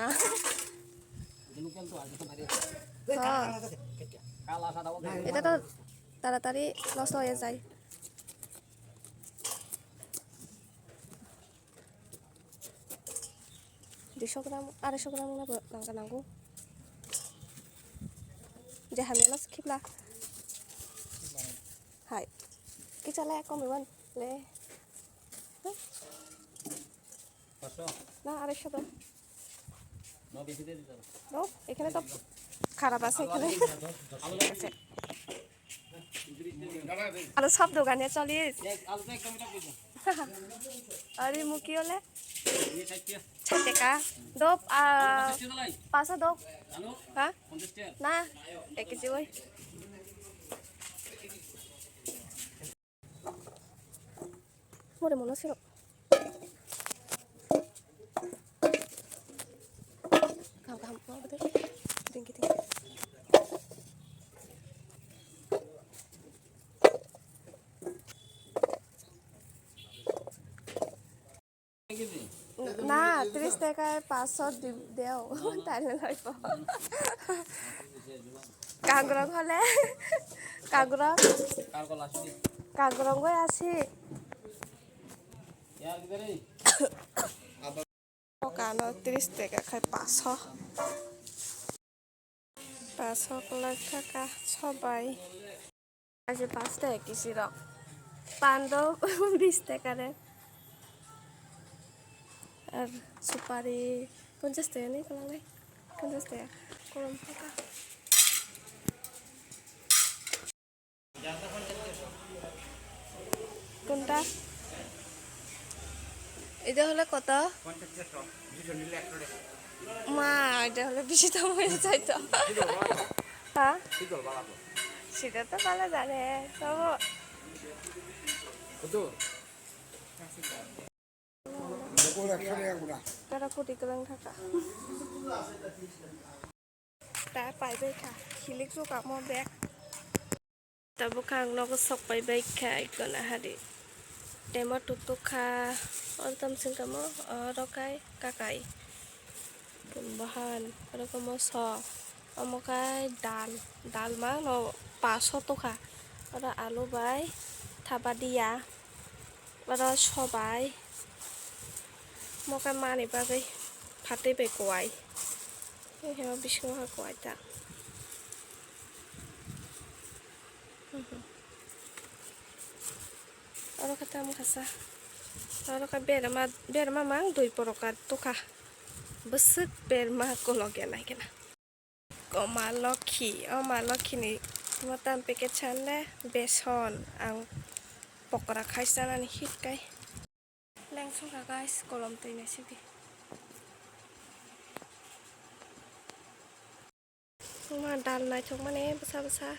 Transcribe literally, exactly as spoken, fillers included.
না। হ্যাঁ। এটা তো তাড়াতাড়ি নষ্ট হয়ে যায়। দুইশো গ্রাম, আড়াইশো গ্রাম না ব-, nangka nango. Je hamya no skip la. Hai. Kicha le kom iwan le. পাঁচশো? না, আড়াইশো দাও। না, বেশি দিয়ে দিতে হবে। দাও, এখানে তো খারাপ আছে, এখানে। আলু আছে। আলু সব দোকানে চল্লিশ। এক, আলু তো একদম এটা বুঝো। আরে মুখি হলে? এই ষাট টাকা। ষাট টাকা। দো, আ, পঞ্চাশ টাকা লাই। পাঁচশো দো। আলু? হ্যাঁ? পঞ্চাশ টাকা। না, এক কেজি ওই। More mono siro. Kaham, kaham, ma bade. Dingki, dingki. না, ত্রিশ টাকায় পাঁচশো দি-, দেও, তাহলে লইব। কাংগ্রং হলে, কাংগ্রং, কাংগ্রং গই আশি। Okano ত্রিশ টাকা খাই পাঁচশো। পাঁচশো লাখ টাকা সবাই। আজ পাঁচ টাকা কেজি রক। পান দো বিশ টাকা রে। আর সুপারি পঞ্চাশ টাকা নেই, কলা নাই। পঞ্চাশ টাকা। কলম টাকা। কোনটা? এটা হলে কত? মা, এটা হলে বেশি দাম হয়ে যায় তো। হ্যাঁ? সেটা তো ভালো জানে, তবু তারা কোটি কেলাং থাকা। তা পাইবে খা, খিলিক তো কামো bag. Tabuk ang nogo sok pai bai kha, ikona hari. Temo tuk tuk kha, o tam sing tamo, o rokai kakai. Bahan, oro komo so, omo kai dal, dal ma no paso tukha. Oro alu bai thabadia, oro sobai, omo kai mani bagwi phatwi bai kuai. He he, o bisingo ha kuai ta. Oro khe tamo kasa. Oro khe berma, berma mang dui poroka tukha. Bwswk berma kolok ya nai khe na. O ma lokhi, o ma lokhi ni motan packet sanle beson ang pokora khai chanani hit kai. Lengsong kha guys, kolom twi nai sidi. Ma dal naithok mani bwsa bwsa.